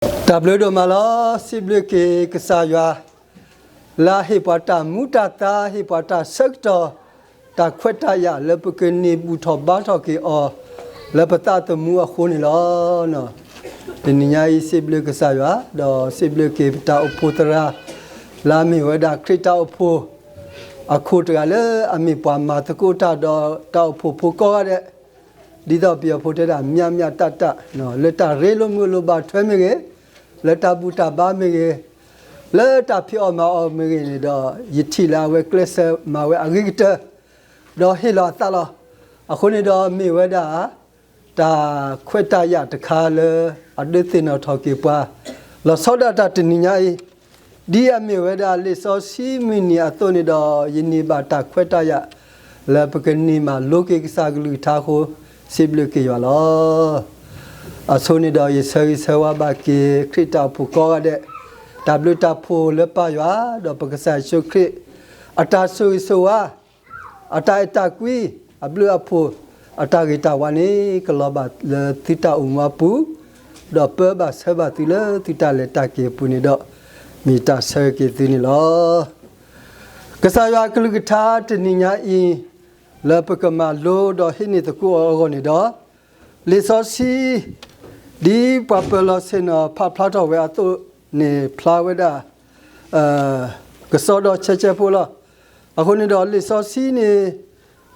တၢ်ဘျုးဒိၣ်မးလီၤ. စံးဘျုးက့ၤကစၢ်ယွၤ လၢအဟ့ၣ်ပှၤတၢ်မူတၢ်သါ, ဟ့ၣ်ပှၤတၢ်ဆၢကတီၢ်, တၢ်ခွဲးတၢ်ယာ်လၢပကန့ၢ်ဘူၣ်ထီၣ်ဘါထီၣ်က့ၤအီၤ လၢပသးသမူအဃိန့ၣ်လီၤ. တနံၤညါအံၤ စံးဘျုးကစၢ်ယွၤ, ဒီးစံးဘျုးက့ၤပတၢ်အိၣ်ဖှိၣ်သရၣ် လၢအမ့ၢ်ဝဲဒၣ်ခရံာ်တၢ်အိၣ်ဖှိၣ်အခိၣ်တဂၤလၢအမ့ၢ်ပှၤမၤသကိးတၢ်ဒီးတၢ်အိၣ်ဖှိၣ်ဖိကိးဂၤဒဲး, ဒ်သိးပယီၤဖိတဲဒၣ် မျှမျှတတ, လၢတၢ်ရ့လိာ်မုာ်လိာ်ဘၣ်ထွဲမ့ၢ်ဂ့ၤ, လၢတၢ်ဘူၣ်တၢ်ဘါမ့ၢ်ဂ့ၤ, လၢတၢ်ဖံးအီၣ်မၤအီၣ်မ့ၢ်ဂ့ၤန့ၣ်ဒီး ယထံၣ်လၢအဝဲကျဲးစၢးမၤဝဲအဂ့ၤကတၢၢ်, ဒီးဟ့ၣ်လီၤအသးလီၤ. အဃိန့ၣ်ဒီးမ့ၢ်ဝဲဒၣ် တၢ်ခွဲးတၢ်ယာ်တခါလၢအဒုးသ့ၣ်နီၣ်ထီၣ်က့ၤပှၤ လီၤဆီဒၣ်တၢ်တနံၤညါအံၤ, ဒ်အမ့ၢ်ဝဲဒၣ်လံာ်စီဆှံမုၢ်နံၤအသိးန့ၣ်ဒီး ယန့ၢ်ဘၣ်တၢ်ခွဲးတၢ်ယာ် လၢပကန့ၢ်မၤလိက့ၤကစၢ်ကလုၢ်ကထါအဃိ စံးဘျုးက့ၤယွၤလီၤ. အဆိန့ၣ်ဒီး ယဆၢဂ့ၤဆၢဝါဘၣ်က့ၤ ခရံာ်တၢ်အိၣ်ဖှိၣ်ကိးဂၤဒဲး, တၢ်ဘျုးတၢ်ဖှိၣ်လၢပၢ်ယွၤ ဒီးပကစၢ်ယ့ၣ်ၡူးခရံာ် အတၢ်ဆိၣ်ဂ့ၤဆိၣ်ဝါ အတၢ်အဲၣ်တၢ်ကွံ အဘျုးအဖှိၣ် အတၢ်ဂ့ၤတၢ်ဝါန့ၣ် ကလီၤဘၣ်လၢသုတၢ်အိၣ်မူအပူၤ, ဒီးပၢဘၣ်ဆှၢဘၣ်သုလၢသုတၢ်လဲၤတၢ်က့ၤအပူၤန့ၣ်ဒီး မ့ၢ်တၢ်ဆၢဂ့ၤက့ၤသုန့ၣ်လီၤ. ကစၢ်ယွၤအကလုၢ်ကထါတနံၤညါအံၤ လၢပကမၤလိဒီးဟံးန့ၢ်သကိးအီၤအဂီၢ်န့ၣ်ဒီး လံာ်စီဆှံ ဒ်ပှၤပၢၤလီၢ်ဆ့ၣ်နီၤဖးဖျါထီၣ်ဝဲအသိးန့ၣ် ဖျါဝဲဒၣ် ကစီဒီဆဲးဆဲးဖိလီၤ. အဃိန့ၣ်ဒီး လံာ်စီဆှံန့ၣ်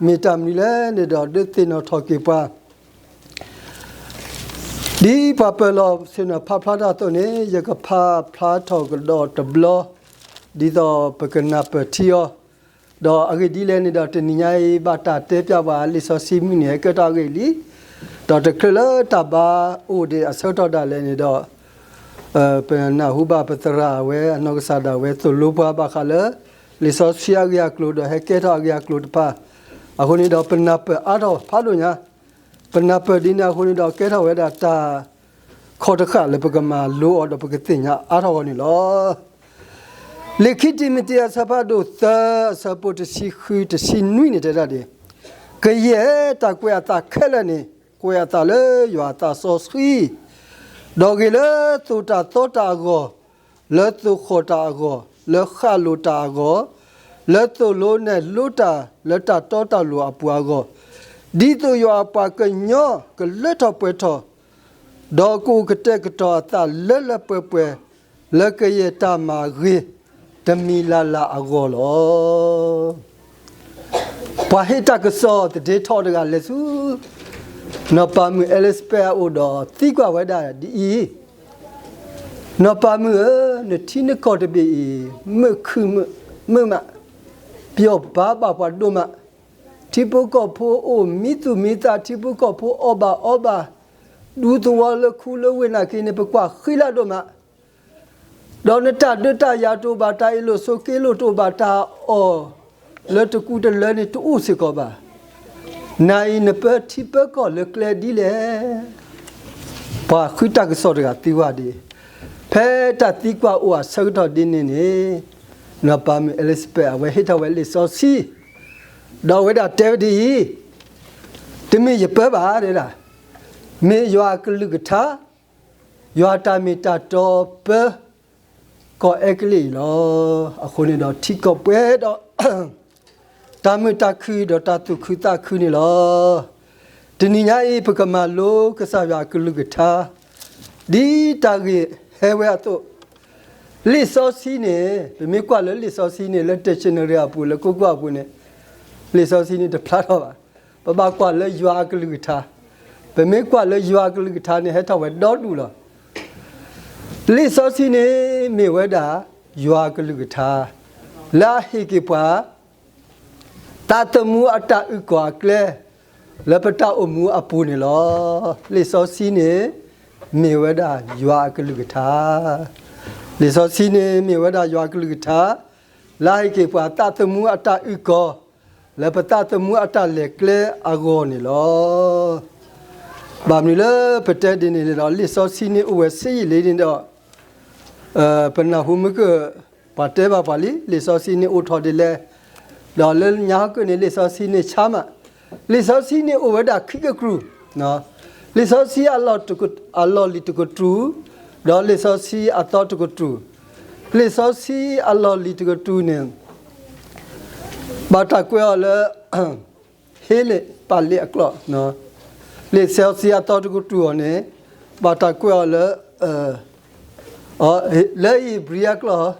မ့ၢ်တၢ်မနုၤလဲၣ်န့ၣ်ဒီး ဒုးသ့ၣ်နီၣ်ထီၣ်က့ၤပှၤ ဒ်ပှၤပၢၤလီၢ်ဆ့ၣ်နီၤဖးဖျါထီၣ်အသိးန့ၣ် ယကဖးဖျါထီၣ်ကဒီးတဘျီ ဒ်သိးပကနၢ်ပၢၢ်ထံအီၤ, ဒီးအဂ့ၢ်ဒ်လဲၣ်န့ၣ်ဒီး တနံၤညါအံၤ ဘၣ်တၢ်တဲပျးပှၤလံာ်စီဆှံမုၢ်နံၤဟဲကဲထီၣ်အဂ့ၢ်လံ, ဒီးတချုးလၢတၢ်ဘါအိၣ်ဒံးအဆၢကတီၢ်ဒၣ်လဲာ်န့ၣ်ဒီး ပနၢ်ဟူဘၣ်ပသရၣ်ဝဲအနီၢ်ကစၢ်ဒၣ်ဝဲသိၣ်လိပှၤဘၣ်ဃးလၢ လံာ်စီဆှံအဂ့ၢ်အကျိၤဒီးဟဲကဲထီၣ်အဂ့ၢ်အကျိၤတဖၣ်, အဃိန့ၣ်ဒီး ပနၢ်ပၢၢ်အါထီၣ်ဖးဒိၣ်ညါ, ပနၢ်ပၢၢ်ဒ်န့ၣ်အဃိန့ၣ်ဒီး ကဲထီၣ်ဝဲဒၣ်တၢ် ခီၣ်တဃာ်လၢပကမၤလိအီၤဒီးပကသ့ၣ်ညါအါထီၣ်အဂီၢ်န့ၣ်လီၤ. လံာ်ခံတံၤမသ့းအဆၢဖးဒိၣ်သၢအဆၢဖိတဆံဃုတဆံနွံန့ၣ်တဲဒၣ်ဒ်အံၤ, ကယဲၢ်တၢ်ကွဲးအသးခဲလၢာ်န့ၣ် ကွဲးအသးလၢယွၤအသးစီဆှံ, ဒီးဂ့ၤလၢသိၣ်တၢ်သီတၢ်အဂီၢ်, လၢသိၣ်ဃီၣ်တၢ်အဂီၢ်, လၢဃၣ်လိၤတၢ်အဂီၢ်, လၢသိၣ်လိနဲၣ်လိတၢ်လၢတၢ်တီတၢ်လိၤအပူၤအဂီၢ်, ဒ်သိးယွၤအပှၤကညီကလၢထီၣ်ပှဲၤထီၣ် ဒီးကအိၣ်ကတဲာ်ကတီၤအသးလၢလၢပှဲၤပှဲၤ လၢကယဲၢ်တၢ်မၤဂ့ၤတမံၤလၢ်လၢ်အဂီၢ်လီၤ. ပှၤဟ့ၣ်တၢ်ကစီၣ်သဒ့ထီၣ်တဂၤလဲၤဆူ နီၢ်ပၤမုၣ်အဲလ့စပဲးအအိၣ်ဒီးသံကွၢ်ဝဲဒၣ်ဒ်အံၤ, နီၢ်ပၤမုၣ်ဧၢ, နထံနကီၢ်တဘ့ၣ်အံၤ မုာ်ခုၣ်မုာ်မး, ပျီၢ်ပၢဘၣ်ပှၤဒိၣ်မး, ထံဖိကီၢ်ဖိအိၣ်မံသူၣ်မံသး, ထံဖိကီၢ်ဖိအီၣ်ဘၣ်အီဘၣ်, ဒူသဝီလၢခူလၢဝ့ၢ်နာ်က့န့ၣ် ပကွၢ်ဃံလၤဒိၣ်မး ဒီးနတၢ်ဒုးတၢ်ယၤတအိၣ်ဘၣ်တၢ်အ့ၣ်လိာ်ဆိးက့လိာ် တအိၣ်ဘၣ်တၢ်အီၣ်လၢတကူတလၢန့ၣ်တအိၣ်စ့ၢ်ကီးဘၣ်. နၤအံၤနပၢထံပၢကီၢ်လၢကျဲဒ်လဲၣ်. ပှၤဃုတၢ်ကစီၣ်တဂၤသံကွၢ်ဒ်အံၤ, ဖဲတၢ်သံကွၢ်အိၣ်အဆၢကတီၢ်ဒ်န့ၣ်န့ၣ်, နီၢ်ပၤမုၣ်အဲလ့စပဲးအဝဲဟ့ၣ်ထီၣ်ဝဲလံာ်စီဆှံ, ဒီးအဝဲဒၣ်တဲဝဲဒ်အံၤ, တမ့ၢ်ယပၢဘၣ်ဒဲဒၣ်, မ့ၢ်ယွၤအကလုၢ်ကထါ, ယွၤတၢ်မ့ၢ်တၢ်တီပၢ ကီၢ်အဲကလံးအံၤလီၤ. အဃိန့ၣ်ဒီးထံကီၢ်ပှဲၤဒီး တၢ်မုာ်တၢ်ခုၣ်ဒီးတၢ်သူၣ်ခုသးခုန့ၣ်လီၤ. တနံၤညါအံၤ ပကမၤလိကစၢ်ယွၤအကလုၢ်ကထါ ဒ်တၢ်ဂ့ၢ်ဟဲဝဲအသိး, လံာ်စီဆှံန့ၣ် ပမ့ၢ်ကွၢ်လၢလံာ်စီဆှံန့ၣ် လၢ dictionary အပူၤ လၢကိၣ်ကွၢ်အပူၤန့ၣ် လံာ်စီဆှံန့ၣ်တဖျါထီၣ်ဘၣ်. ပဘၣ်ကွၢ်လၢယွၤအကလုၢ်ကထါ, ပမ့ၢ်ကွၢ်လၢယွၤအကလုၢ်ကထါန့ၣ် ဟဲထီၣ်ဝဲဒီဒူၣ်လီၤ. လံာ်စီဆှံန့ၣ်မ့ၢ်ဝဲဒၣ် ယွၤအကလုၢ်ကထါ လၢအဟ့ၣ်က့ၤပှၤ သးသမူအတၢ်အုၣ်ကီၤအကျဲ လၢပတၢ်အိၣ်မူအပူၤန့ၣ်လီၤ. လံာ်စီဆှံန့ၣ် မ့ၢ်ဝဲဒၣ်ယွၤအကလုၢ်ကထါ, လံာ်စီဆှံန့ၣ်မ့ၢ်ဝဲဒၣ်ယွၤအကလုၢ်ကထါ လၢအဟ့ၣ်က့ၤပှၤသးသမူအတၢ်အုၣ်ကီၤ လၢပသးသမူအတၢ်လဲၤကျဲအဂီၢ်န့ၣ်လီၤ. ဘၣ်မနုၤလၢပတဲဒ်န့ၣ်န့ၣ်ဒီး လံာ်စီဆှံန့ၣ်အိၣ်ဝဲဆ့ယံာ်လံန့ၣ်ဒီး ပနၢ်ဟူမုၢ်ကၢၢ် ပှၤတဲဘၣ်ပှၤလံ လံာ်စီဆှံန့ၣ်အိၣ်ထီၣ်ဒ်လဲၣ်, ဒီးလၢညါဟီၣ်ကၢၣ်န့ၣ် လံာ်စီဆှံန့ၣ်ဆါမး, လံာ်စီဆှံန့ၣ်အိၣ်ဝဲဒၣ်ခံကတြူၢ်, လံာ်စီဆှံအလီၢ်လံၤတကတြူၢ်, ဒီးလံာ်စီဆှံအသီတကတြူၢ်, လံာ်စီဆှံအလီၢ်လံၤတကတြူၢ်န့ၣ် ဘၣ်တၢ်ကွဲးအီၤလၢ ဟ့လ့ၣ်ပာ်လ့ၣ်အကျိာ်, လံာ်စီဆှံအသီတကတြူၢ်အီၤန့ၣ် ဘၣ်တၢ်ကွဲးအီၤလၢ လၢဧ့ၤဘြံၤအကျိာ်,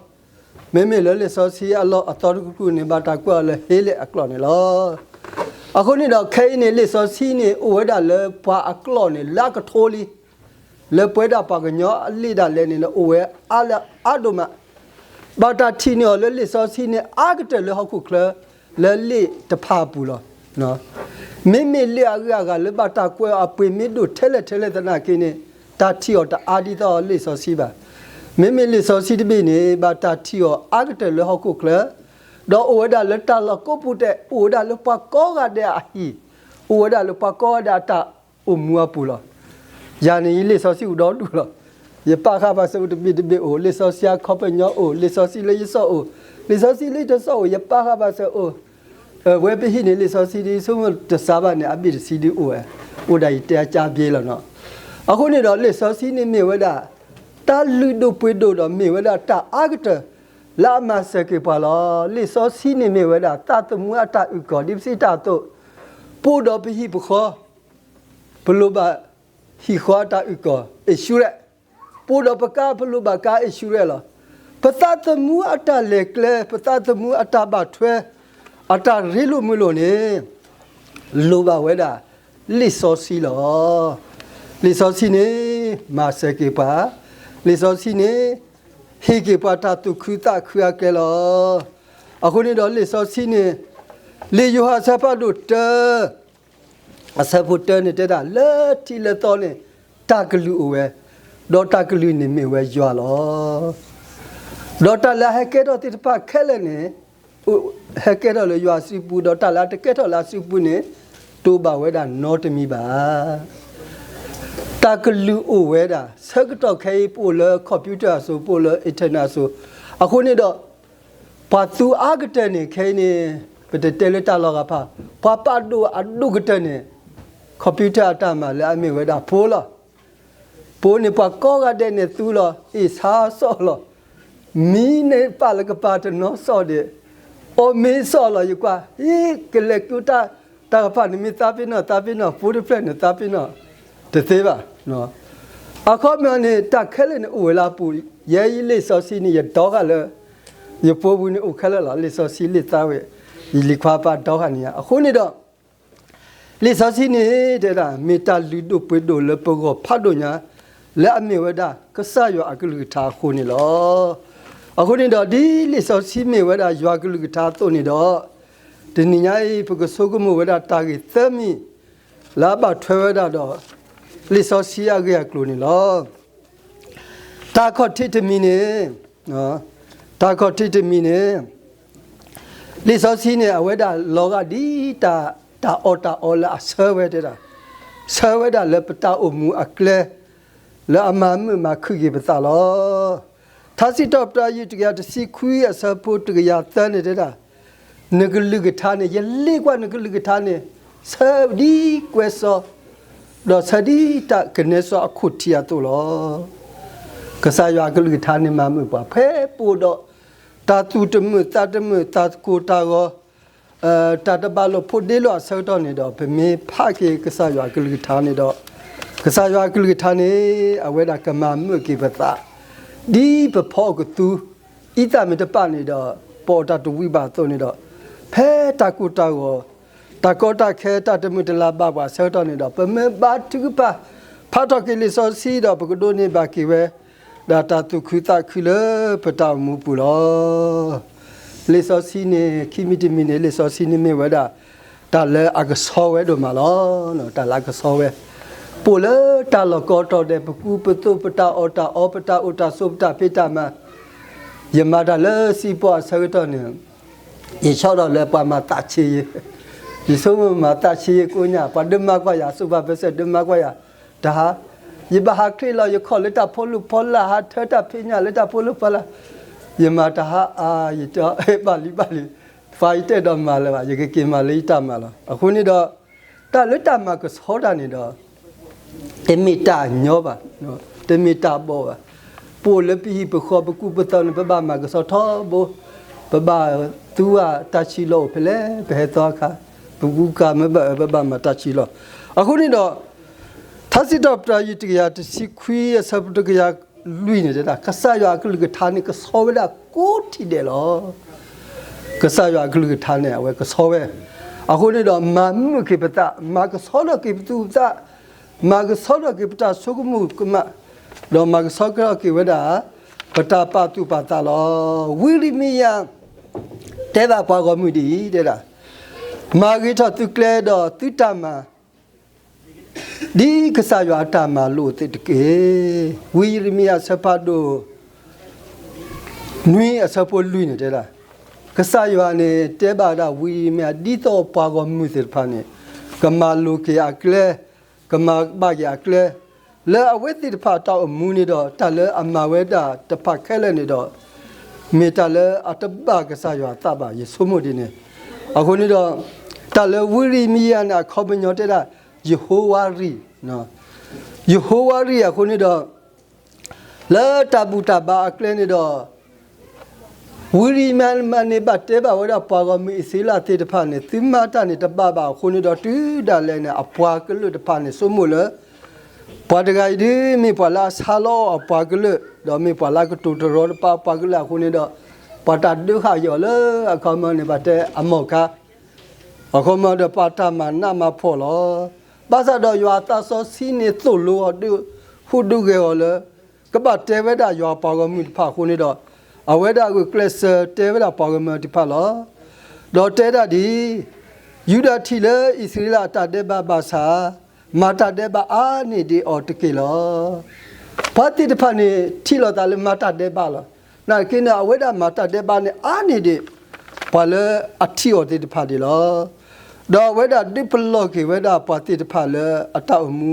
မ့မ့ၢ်လၢလံာ်စီဆှံအလီၢ်အသီတကတြူၢ်န့ၣ် ဘၣ်တၢ်ကွဲးအီၤလၢဟ့လ့ၣ်အကျိာ်န့ၣ်လီၤ. အဃိန့ၣ်ဒီး ခဲအံၤန့ၣ် လံာ်စီဆှံန့ၣ် အိၣ်ဝဲဒၣ်လၢပှၤအကျိာ်န့ၣ် လၢအကထိလံ လၢပဝဲဒၣ်ပှၤကညီအလ့ၣ်ဒၣ်လဲာ်န့ၣ် အိၣ်ဝဲအါလၢအါဒိၣ်မး, ဘၣ်တၢ်ထံၣ်န့ၢ်အီၤလၢလံာ်စီဆှံန့ၣ် အါကတၢၢ်လၢဟီၣ်ခိၣ်ချၢ လၢလ့ၣ်တဖၣ်အပူၤလီၤ. မ့မ့ၢ်လ့ၣ်အဂၤအဂၤလၢဘၣ်တၢ်ကွဲးအီၤအပှ့ၤမ့ၢ်ဒိၣ်ထဲလဲၣ်ထဲလဲၣ်သနာ်က့န့ၣ် တၢ်ထံၣ်အီၤတအါဒ်သိးလံာ်စီဆှံဘၣ်. မ့မ့ၢ်လံာ်စီဆှံတဘ့ၣ်န့ၣ် ဘၣ်တၢ်ထံၣ်အီၤအါကတၢၢ်လၢဟီၣ်ခိၣ်ချၢ, ဒီးအိၣ်ဝဲဒၣ်လၢတၢ်လီၢ်ကိးပူၤဒဲး, အိၣ်ဝဲဒၣ်လၢပှၤကိးဂၤဒဲးအဟံၣ်, အိၣ်ဝဲဒၣ်လၢပှၤကိးဂၤဒဲးအတၢ်အိၣ်မူအပူၤလီၤ. ယၤန့ၣ် ယလံာ်စီဆှံအိၣ်ဒီဒူၣ်လီၤ. ယပာ်ဃာ်ဘၣ်စၢၤအိၣ်တဘ့ၣ်တဘ့ၣ်အိၣ်, လံာ်စီဆှံအခီပညီအိၣ်, လံာ်စီဆှံလၢယစီၣ်အိၣ်, လံာ်စီဆှံလၢယတစီၣ်အိၣ်, ယပာ်ဃာ်ဘၣ်စၢၤအိၣ်, ဝဲပဟံၣ်န့ၣ် လံာ်စီဆှံဒ်ဆိကမိၣ်တစးဘၣ်န့ၣ် အဘ့ၣ်တဆံဒ်အိၣ်ဝဲ, အိၣ်ဒၣ်ယတဲအကၠါဘျ့လီၤနီၤ. အဃိန့ၣ်ဒီး လံာ်စီဆှံန့ၣ်မ့ၢ်ဝဲဒၣ် တၢ်လုၢ်ဒိၣ်ပှ့ၤဒိၣ်ဒီးမ့ၢ်ဝဲဒၣ်တၢ်အါကတၢၢ် လၢအမၤစၢၤက့ၤပှၤလီၤ. လံာ်စီဆှံန့ၣ်မ့ၢ်ဝဲဒၣ် သးသမူအတၢ်အုၣ်ကီၤ ဒ်ပစံးတၢ်အသိး, ပအိၣ်ဒီးပဟံၣ်ပဃီ, ပလိၣ်ဘၣ်ဟံၣ်ဃီအတၢ်အုၣ်ကီၤ insurance, ပအိၣ်ဒီးပကါ ပလိၣ်ဘၣ်ကါ insurance လီၤ. ပသးသမူအတၢ်လဲၤကျဲ, ပသးသမူအတၢ်ဘၣ်ထွဲ, အတၢ်ရ့လိာ်မုာ်လိာ်န့ၣ် လိၣ်ဘၣ်ဝဲဒၣ် လံာ်စီဆှံလီၤ. လံာ်စီဆှံန့ၣ် မၤစၢၤက့ၤပှၤ, လံာ်စီဆှံန့ၣ် ဟ့ၣ်က့ၤပှၤတၢ်သူၣ်ခုသးခုအကျဲလီၤ. အဃိန့ၣ်ဒီးလံာ်စီဆှံန့ၣ် လံာ်ယိၤဟၣ်အဆၢဖးဒိၣ်တၢ အဆၢဖိတၢန့ၣ်တဲဒၣ် လၢထံးလၢသီန့ၣ် တၢ်ကလုၢ်အိၣ်ဝဲ, ဒီးတၢ်ကလုၢ်န့ၣ်မ့ၢ်ဝဲယွၤလီၤ. ဒီးတၢ်လၢအဟဲကဲထီၣ်သ့ၣ်တဖၣ်ခဲလၢာ်န့ၣ် ဟဲကဲထီၣ်လၢယွၤအစုပူၤ, ဒီးတၢ်လၢအတကဲထီၣ်လၢအစုပူၤန့ၣ် တအိၣ်ဘၣ်ဝဲဒၣ်နီတမံၤဘၣ်. တၢ်ကလုၢ်အိၣ်ဝဲဒၣ် ဆၢကတီၢ်ခဲအံၤ ပအိၣ်လၢ computer အစိၤ, ပအိၣ်လၢ internet အစိၤ, အဃိန့ၣ်ဒီး ပှၤသူအါကတၢၢ်န့ၣ် ခဲအံၤန့ၣ် ပတတဲလၢတၢ်လီၤဂာ်ဖး, ပှၤပာ်ဒိၣ်အဒိၣ်ကတၢၢ်န့ၣ် computer အတၢ်မၤလၢအမ့ၢ်ဝဲဒၣ်ဖိလီၤ. ဖိန့ၣ်ပှၤကိးဂၤဒဲးန့ၣ်သူလီၤ, အ့ၣ်ဆါစီၣ်လီၤ, မံန့ၢ်ပာ်လၢကပၤတနီၤစီၣ်ဒံး, အီၣ်မ့ၤစီၣ်လီၤ, ယကွၢ် ဟ့ၣ် ကလဲၤကူတၢ်တၢ်ကဖၣ်န့ၣ် မ့ၢ်သးပ့ၤနီၣ် သးပ့ၤနီၣ်, ဖိတဖျၢၣ်န့ၣ် သးပ့ၤနီၣ်တသ့ဘၣ်. အခီပညီန့ၣ် တၢ်ခဲလၢာ်န့ၣ်အိၣ်ဝဲလၢအပူၤ, ယဲယလံာ်စီဆှံန့ၣ် ယဒီဃာ်လၢ ယဖိပူၤန့ၣ်အိၣ်ခဲလၢာ်လီၤ. လံာ်စီဆှံလံာ်သးဝဲ, ယလံၤခွါပာ်ဒီဃာ်န့ၣ်ညါ, အဃိန့ၣ်ဒီး လံာ်စီဆှံန့ၣ် တဲဒၣ် မ့ၢ်တၢ်လုၢ်ဒိၣ်ပှ့ၤဒိၣ်လၢပဂီၢ်ဖးဒိၣ်ညါ လၢအမ့ၢ်ဝဲဒၣ်ကစၢ်ယွၤအကလုၢ်ကထါအဃိန့ၣ်လီၤ. အဃိန့ၣ်ဒီး ဒ်လံာ်စီဆှံမ့ၢ်ဝဲဒၣ်ယွၤကလုၢ်ကထါအသိးန့ၣ်ဒီး တနံၤညါအံၤ ပကဆိကမိၣ်ဝဲဒၣ်တၢ်ဂ့ၢ်သၢမံၤ လၢအဘၣ်ထွဲဝဲဒၣ်ဒီး လံာ်စီဆှံအဂ့ၢ်အကျိၤန့ၣ်လီၤ. တၢ်ခီၣ်ထံးတမံၤန့ၣ်, တၢ်ခီၣ်ထံးတမံၤန့ၣ် လံာ်စီဆှံန့ၣ် အဝဲဒၣ်လီၤဂာ်ဒ်တၢ်, တၢ်အီၣ်တၢ်အီလၢအဆၢဝဲတဲဒၣ်, ဆၢဝဲဒၣ်လၢပတၢ်အိၣ်မူအကျဲ လၢအမၤမုာ်မၤခုၣ်က့ၤပသးလီၤ. ထါစံးထီၣ်ပတြၢၤ တကယၤတဆံခွံ အဆၢဖိတကယၤသၢန့ၣ်တဲဒၣ်, နကလုၢ်ကထါန့ၣ် ယလ့ၣ်ကွၢ်နကလုၢ်ကထါန့ၣ် ဆၢဒ်ကွဲစီ ဒီးဆၢဒ်တၢ်ကနဲစီအခိၣ်ထံးအသိးလီၤ. ကစၢ်ယွၤအကလုၢ်ကထါန့ၣ်မၤမုာ်ပှၤ ဖဲပအိၣ်ဒီး တၢ်သူၣ်တမုာ်သးတမုာ် တၢ်ကိၢ်တၢ်ဂီၤ, တၢ်တဘၣ်လိာ်ဖိးဒ့လိာ်အဆၢကတီၢ်န့ၣ်ဒီး ပမ့ၢ်ဖးက့ၤကစၢ်ယွၤအကလုၢ်ကထါန့ၣ်ဒီး ကစၢ်ယွၤအကလုၢ်ကထါန့ၣ် အဝဲဒၣ်ကမၤမုာ်က့ၤပသး ဒ်ပဖီအီၣ်ကသူ အံသၣ်မ့ၢ်တပာ်န့ၣ်ဒီး ပအီၣ်တၢ်တဝံၤဘၣ်အသိးန့ၣ်ဒီး ဖဲတၢ်ကိၢ်တၢ်ဂီၤ တၢ်ကီတၢ်ခဲ တၢ်တမုာ်တလၤဘၣ်ပှၤအဆၢကတီၢ်န့ၣ်ဒီး ပမ့ၢ်ဘါထုကဖၣ် ဖးထီၣ်က့ၤလံာ်စီဆှံဒီး ပကဒိးန့ၢ်ဘၣ်က့ၤဝဲ ဒၣ်တၢ်သူၣ်ခုသးခုလၢပတၢ်အိၣ်မူပူၤလီၤ. လံာ်စီဆှံန့ၣ် ခံမံၤတမံၤန့ၣ် လံာ်စီဆှံန့ၣ်မ့ၢ်ဝဲဒၣ် တၢ်လၢအကဆှီဝဲဒိၣ်မးလီၤ. တၢ်လၢအကဆှီဝဲ ပအိၣ်လၢတၢ်လီၢ်ကိးတီၤဒဲး ပကူပသိး ပတၢ်အီၣ်တၢ်အီ ပတၢ်အိၣ်တၢ်ဆိး ပတၢ်ဖံးတၢ်မၤ ယမၤတၢ်လၢစံးပီအဆၢကတီၢ်န့ၣ် ယဆီၣ်ဒီးလၢပှၤမၤသးဆံးယဲ, ယဆိကမိၣ်မၤသးဆံးယဲကိးညါ ပှၤဒုးမၤကွၢ်ယၤ ဆူးပၤပစဲးဒုးမၤကွၢ်ယၤ, တဟါ ယဘၣ်ဟးချ့လီၤ ယခီၣ်လၢတၢ်ဖိလူၢ်ဖီလာ် ဟးထၢတၢ်ဖံးညၣ်လၢတၢ်ဖိလူၢ်ဖီလာ်, ယမၤတဟါအါ ယတဲဘၣ်လံဘၣ်လံ, ပှၤယတဲဒီးမၤလၢၤဘၣ် ယကက့ၤမၤလၢယတၢ်မၤလီၤ. အဃိန့ၣ်ဒီး တၢ်လၢတၢ်မၤကဆှီတၢ်န့ၣ်ဒီး တမ့ၢ်တၢ်ညီဘၣ်, တမ့ၢ်တၢ်ဘီၣ်ဘၣ်. ပအိၣ်လၢပဟံၣ်ပဃီပကူပသိးန့ၣ် ပဘၣ်မၤကဆှီထီဘိ, ပဘၣ်သူဝဲတၢ်ဆံးလီၤအိၣ်ဖဲလဲၣ် ပဟဲသီအခါ, ပကူကၤမ့ၢ်ဘၣ်အၢ ပဘၣ်မၤတၢ်ဆံးလီၤ. အဃိန့ၣ်ဒီး ထါစံးထီၣ်ပတြၢၤ တကယၤတဆံခွံ အဆၢဖိတကယၤလွံၢ်န့ၣ်တဲဒၣ် ကစၢ်ယွၤအကလုၢ်ကထါန့ၣ် ကဆှီဝဲဒၣ်ကိးထံၣ်ဒဲးလီၤ. ကစၢ်ယွၤအကလုၢ်ကထါန့ၣ် အဝဲကဆှီဝဲ, အဃိန့ၣ်ဒီး မၤမုာ်က့ၤပသး, မၤကဆှီထီၣ်က့ၤပသူပသး, မၤကဆှီထီၣ်က့ၤပတၢ်ဆိကမိၣ်ကမၣ်, ဒီးမၤကဆှီထီၣ်က့ၤဝဲဒၣ် ပတၢ်ပာ်သူၣ်ပာ်သးလီၤ. ဝံယံးရမံယၤ တဲဘၣ်ပှၤဂီၢ်မုၢ်ဒ်အံၤ, တဲဒၣ်, မၤဂ့ၤထီၣ်သုကျဲဒီးသုတၢ်မၤ ဒ်ကစၢ်ယွၤအတၢ်မၤလိာ်သ့ၣ်တက့ၢ်. ဝံယံးရမံယၤအဆၢဖးဒိၣ် နွံအဆၢဖိလွံၢ်န့ၣ်တဲဒၣ်, ကစၢ်ယွၤန့ၣ် တဲဘၣ်ဝဲဒၣ်ဝံယံးရမံယၤ ဒ်သိးပှၤဂီၢ်မုၢ်သ့ၣ်တဖၣ်န့ၣ် ကမၤလိာ်က့ၤအကျဲ, ကမၤဘၣ်က့ၤအကျဲ, လၢအဝဲသ့ၣ်တဖၣ်အတၢ်အိၣ်မူန့ၣ်ဒီး တၢ်လၢအမၤဝဲဒၣ်တဖၣ်ခဲလၢာ်န့ၣ်ဒီး မ့ၢ်တၢ်လၢအတဘၣ်ကစၢ်ယွၤအသးဘၣ် ယဆိကမိၣ်ဒ်န့ၣ်. အဃိန့ၣ်ဒီး တၢ်လၢဝံယံးရမံယၤန့ၣ် အခီပညီတဲဒၣ် ယဟိဝၤရံၣ်, ယဟိဝၤရံၣ်အဃိန့ၣ်ဒီး လၢတၢ်ဘူၣ်တၢ်ဘါအကျဲန့ၣ်ဒီး ဝံယံးရမံယၤန့ၣ် ဘၣ်တဲဘၣ်ဝဲဒၣ်ပှၤဂီၢ်မုၢ်အံၣ်စရ့လးသ့ၣ်တဖၣ်န့ၣ် သုမၤတၢ်န့ၣ်တဘၣ်ဘၣ်အဃိန့ၣ်ဒီး တုၤဒၣ်လဲာ်န့ၣ် အပှၤကလုာ်တဖၣ်န့ၣ် ဆိကမိၣ်လၢ ပှၤတဂၤအံၤဒ် မ့ၢ်ပှၤလၢအဆါလီၤအပှၤကလုာ်, ဒီးမ့ၢ်ပှၤလၢအကတိၤတရီတပါပှၤကလုာ်အဃိန့ၣ်ဒီး ပှၤတၢ်ဒုးဃာ်က့ၤအီၤလၢအခီပညီန့ၣ် ဘၣ်တဲအမီၢ်ကါ အခီပညီဒီးပှၤတၢ်မၤနးမၤဖှီၣ်လီၤ. ဘၣ်ဆၣ်ဒီးယွၤအသးစီဆှံန့ၣ်သိၣ်လိအီၤဒုး ဟူးဒုးဂဲၤအီၤလၢ ကဘၣ်တဲဝဲဒၣ်ယွၤအပှၤဂီၢ်မုၢ်တဖၣ်အဃိန့ၣ်ဒီး အဝဲဒၣ်ဂုာ်ကျဲးစၢးတဲဝဲဒၣ်ပှၤဂီၢ်မုၢ်တဖၣ်လီၤ. ဒီးတဲဒၣ်ဒ်အံၤ, ယူဒၤထံၣ်လၢအံၣ်စရ့လးအတၢ်ဒဲးဘးဘၣ်ဆၣ်, မၤတၢ်ဒဲးဘးအါန့ၢ်ဒံးအီၤတက့ၢ်လီၤ. ပှၤသ့ၣ်တဖၣ်န့ၣ် ထံၣ်လိာ်သးလၢမၤတၢ်ဒဲးဘးလီၤ. နာ်သက့န့ၣ် အဝဲဒၣ်မၤတၢ်ဒဲးဘးန့ၣ် အါန့ၢ်ဒံး ပှၤလၢအထံၣ်အီၤသ့ၣ်တဖၣ်ဒံးလီၤ. ဒီးအဝဲဒၣ်ဒုးပလီၢ်က့ၤဝဲဒၣ်ပှၤသ့ၣ်တဖၣ်လၢအတၢ်အိၣ်မူ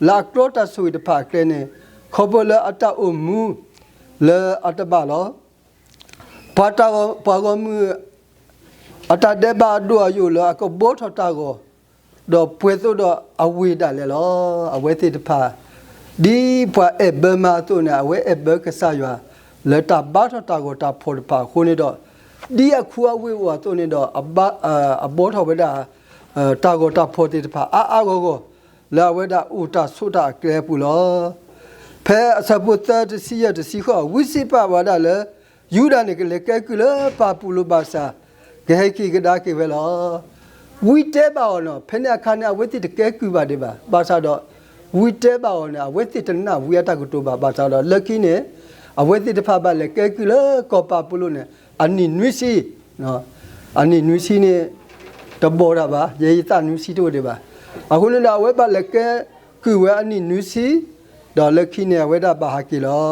လၢအကျီတၢ်ဆိၣ်ဂ့ၤတဖၣ်အကျဲန့ၣ် ခီဖျိလၢအတၢ်အိၣ်မူလၢအတဘၣ်လီၤ. ပှၤတၢ်ဂီၢ် ပှၤဂီၢ်မုၢ် အတၢ်ဒဲးဘးအဒိၣ်အယိာ်လၢအကဘှီထီၣ်တၢ်ဂီၤ, ဒီးပှဲၤသိးဒီးအဝ့ၢ်ဒၣ်လဲာ်လီၤ. အဝဲသ့ၣ်တဖၣ် ဒ်ပှၤအဲၣ်ဘၢမၤအသိးန့ၣ် အဝဲအဲၣ်ဘၢကစၢ်ယွၤ လၢတၢ်ဘါထီၣ်တၢ်ဂီၤတၢ်ဖီၣ်တဖၣ်အဃိန့ၣ်ဒီး ဒ်အခူအဝ့ၢ်အိၣ်အသိးန့ၣ်ဒီး အဘါ အဘှီထီၣ်ဝဲဒၣ် တၢ်ဂီၤတၢ်ဖီၣ်သ့ၣ်တဖၣ်အါအါဂီၢ်ဂီၢ် လၢအဝဲဒၣ်အိၣ်တၢ်ဆိးတၢ်အကျဲအပူၤလီၤ. ဖဲအဆၢဖိသၢ တဆံယဲၢ် တဆံဃိး ဝံစ့းပာ်ဝဲဒၣ်လၢ ယူဒၤန့ၣ် ကလဲၤကဲကုၢ်လၢပၤပူၤလိၣ်ဘၣ်ဆၣ် ကဟဲက့ၤကဒါက့ၤဝဲလီၤ. ဝံတဲဘၣ်အီၤနီၤ ဖဲန့ၣ်အခါန့ၣ် အဝဲသ့ၣ်တကဲကုၢ်ဘၣ်ဒံးဘၣ်. ဘၣ်ဆၣ်ဒီး ဝံတဲဘၣ်အီၤန့ၣ် အဝဲသ့ၣ်တနာ်ဝံအတၢ်ကတိၤဘၣ်. ဘၣ်ဆၣ်ဒီး လၢခံန့ၣ် အဝဲသ့ၣ်တဖၣ်ဘၣ်လဲၤကဲကုၢ်လၢကီၢ်ပၤပူၤလိၣ်န့ၣ် အနံၣ်နွံဆံ အနံၣ်နွံဆံန့ၣ် တဘီၣ်တၢ်ဘၣ်, ယဲယသးနွံဆံတအိၣ်ဒံးဘၣ်. အဃိန့ၣ်ဒီး အဝဲဘၣ်လဲၤကဲကုၢ်ဝဲအနံၣ်နွံဆံ, ဒီးလၢခံန့ၣ် အဝဲဒၣ်ဘၣ်ဟးက့ၤလီၤ.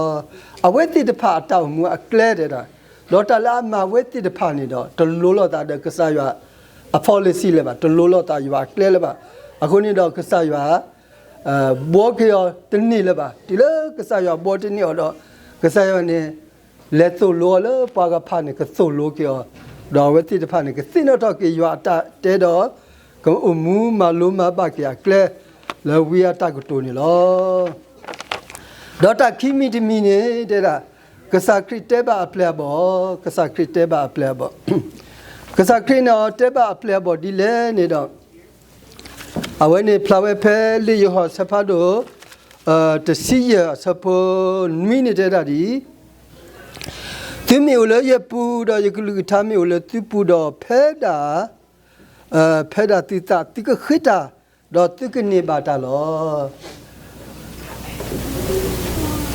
အဝဲသ့ၣ်တဖၣ်အတၢ်အိၣ်မူအကျဲတဲဒၣ်, ဒီးတၢ်လၢအမၤဝဲသ့ၣ်တဖၣ်န့ၣ်ဒီး တလိၤလိာ်သးဒီးကစၢ်ယွၤအ policy လၢၤဘၣ်, တလိၤလိာ်သးယွၤအကျဲလၢၤဘၣ်. အဃိန့ၣ်ဒီးကစၢ်ယွၤ ဘှီက့ၤအီၤတန့ၢ်လၢၤဘၣ်. တုၤလၢကစၢ်ယွၤဘှီတန့ၢ်အီၤဒီး ကစၢ်ယွၤန့ၣ် လဲၤသိၣ်လိအီၤလၢပှၤဂၤဖးန့ၣ် ကသိၣ်လိက့ၤအီၤ, ဒီးအဝဲသ့ၣ်တဖၣ်န့ၣ် ကသ့ၣ်နီၣ်ထီၣ်က့ၤယွၤအတၢ်တဲဒီး ကအိၣ်မူမၤလိမၤဘၣ်က့ၤအကျဲ လၢဝံအတၢ်ကတိၤန့ၣ်လီၤ. ဒီးတၢ်ခံမံၤတမံၤန့ၣ်တဲဒၣ်, ကစၢ်ခရံာ်တဲဘၣ်အပျဲၢ်အဘီၣ်, ကစၢ်ခရံာ်တဲဘၣ်အပျဲၢ်အဘီၣ်. ကစၢ်ခရံာ်န့ၣ်တဲဘၣ်အပျဲၢ်အဘီၣ်ဒ်လဲၣ်န့ၣ်ဒီး အဝဲန့ၣ်ဖျါဝဲဖဲလံာ်ယိၤဟၣ်အဆၢဖးဒိၣ် တဆံယဲၢ်အဆၢဖိနွံန့ၣ်တဲဒၣ်ဒ်အံၤ, သုမ့ၢ်အိၣ်လၢယပူၤ, ဒီးယကလုၢ်ကထါမ့ၢ်အိၣ်လၢသုပူၤ, ဒီးဖဲဒၣ်, ဖဲဒၣ်သုသး, သုကဃ့တၢ်, ဒီးသုကန့ၢ်ဘၣ်တၢ်လီၤ.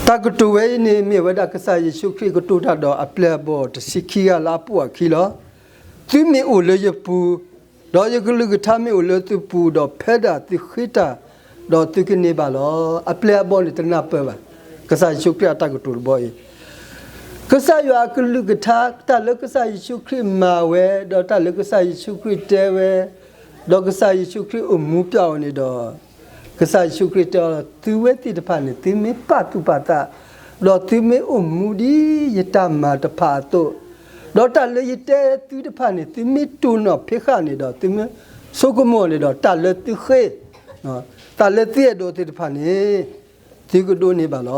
တၢ်ကတိၤဝဲအံၤန့ၣ် မ့ၢ်ဝဲဒၣ်ကစၢ်ယ့ၣ်ၡူးခရံာ်ကတိၤတၢ်ဒီးအပျဲၢ်အဘီၣ်တဆံခံဂၤလၢအပူၤအခံလီၤ. သုမ့ၢ်အိၣ်လၢယပူၤ, ဒီးယကလုၢ်ကထါမ့ၢ်အိၣ်လၢသုပူၤ, ဒီးဖဲဒၣ်သုဃ့တၢ်, ဒီးသုကန့ၢ်ဘၣ်လီၤ. အပျဲၢ်အဘီၣ်န့ၣ်တနၢ်ပၢၢ်ဘၣ်, ကစၢ်ယ့ၣ်ၡူးခရံာ်အတၢ်ကတိၤတဘီအံၤ ကစၢ်ယွၤအကလုၢ်ကထါ, တၢ်လၢကစၢ်ယ့ၣ်ၡူးခရံာ်မၤဝဲ, ဒီးတၢ်လၢကစၢ်ယ့ၣ်ၡူးခရံာ်တဲဝဲ, ဒီးကစၢ်ယ့ၣ်ၡူးခရံာ်အိၣ်မူပျဲအီၤန့ၣ်ဒီး, ကစၢ်ယ့ၣ်ၡူးခရံာ်တဲအီၤ, သုဝဲသ့ၣ်တဖၣ်န့ၣ် သုမ့ၢ်ပာ်သူၣ်ပာ်သး, ဒီးသုမ့ၢ်အိၣ်မူဒ်ယတၢ်မၤတဖၣ်အသိး, ဒီးတၢ်လၢယတဲသုတဖၣ်န့ၣ် သုမ့ၢ်တိၢ်နီၣ်ဖံးဃာ်န့ၣ်ဒီး သုမ့ၢ်ဆိကမိၣ်န့ၣ်ဒီး တၢ်လၢသုဃ့, တၢ်လၢသုအဲၣ်ဒိးသ့ၣ်တဖၣ်န့ၣ် သုကဒိးန့ၢ်ဘၣ်လီ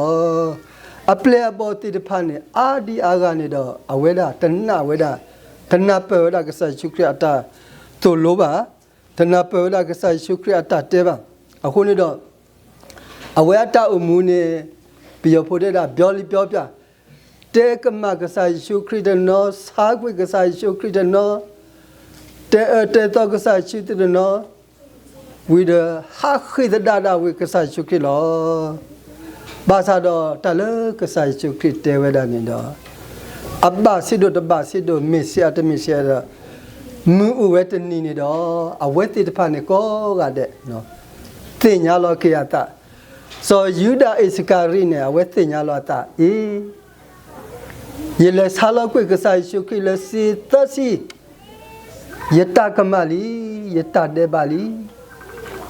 ၤ. အပျဲၢ်အဘီၣ်သ့ၣ်တဖၣ်န့ၣ် အါဒံအါဂၤန့ၣ်ဒီး အဝဲဒၣ်တနာ်ဝဲဒၣ်, တနၢ်ပၢၢ်ဝဲဒၣ်ကစၢ်ယ့ၣ်ၡူးခရံာ်အတၢ်သိၣ်လိဘၣ်, တနၢ်ပၢၢ်ဝဲဒၣ်ကစၢ်ယ့ၣ်ၡူးခရံာ်အတၢ်တဲဘၣ်. အဃိန့ၣ်ဒီး အဝဲအတၢ်အိၣ်မူန့ၣ် ပယီၤဖိတဲဒၣ် ပြောလီပြောပြ, တဲကမၣ်ကစၢ်ယ့ၣ်ၡူးခရံာ်တနီၤ, ဆါကွံာ်ကစၢ်ယ့ၣ်ၡူးခရံာ်တနီၤ, တဲအၢတဲသီကစၢ်ယ့ၣ်ၡူးခရံာ်တနီၤ, ဝံၤဒီးဟးဃ့ၢ်သဒၣ်ဒၣ်ဝဲကစၢ်ယ့ၣ်ၡူးခရံာ်လီၤ. ဘၣ်ဆၣ်ဒီးတၢ်လၢကစၢ်ယ့ၣ်ၡူးခရံာ်တဲဝဲဒၣ်န့ၣ်ဒီး အဘၣ်ဆ့ဒိၣ်တဘၣ်ဆ့ဒိၣ် မ့ၢ်စ့အတမ့ၢ်စ့ဒီး မုၢ်အိၣ်ဝဲတနံၤန့ၣ်ဒီး အဝဲသ့ၣ်တဖၣ်န့ၣ်ကိးဂၤဒဲး သ့ၣ်ညါလီၤက့ၤအသး, စီၤယူဒၤအံၣ်စကၤရံၤန့ၣ် အဝဲသ့ၣ်ညါလီၤအသး အ့ ယလဲၤဆါလီၤကွံာ်ကစၢ်ယ့ၣ်ၡူးခရံာ်လၢစ့သၢဆံ, ယတၢ်ကမၣ်လံ, ယတၢ်ဒဲးဘးလံ.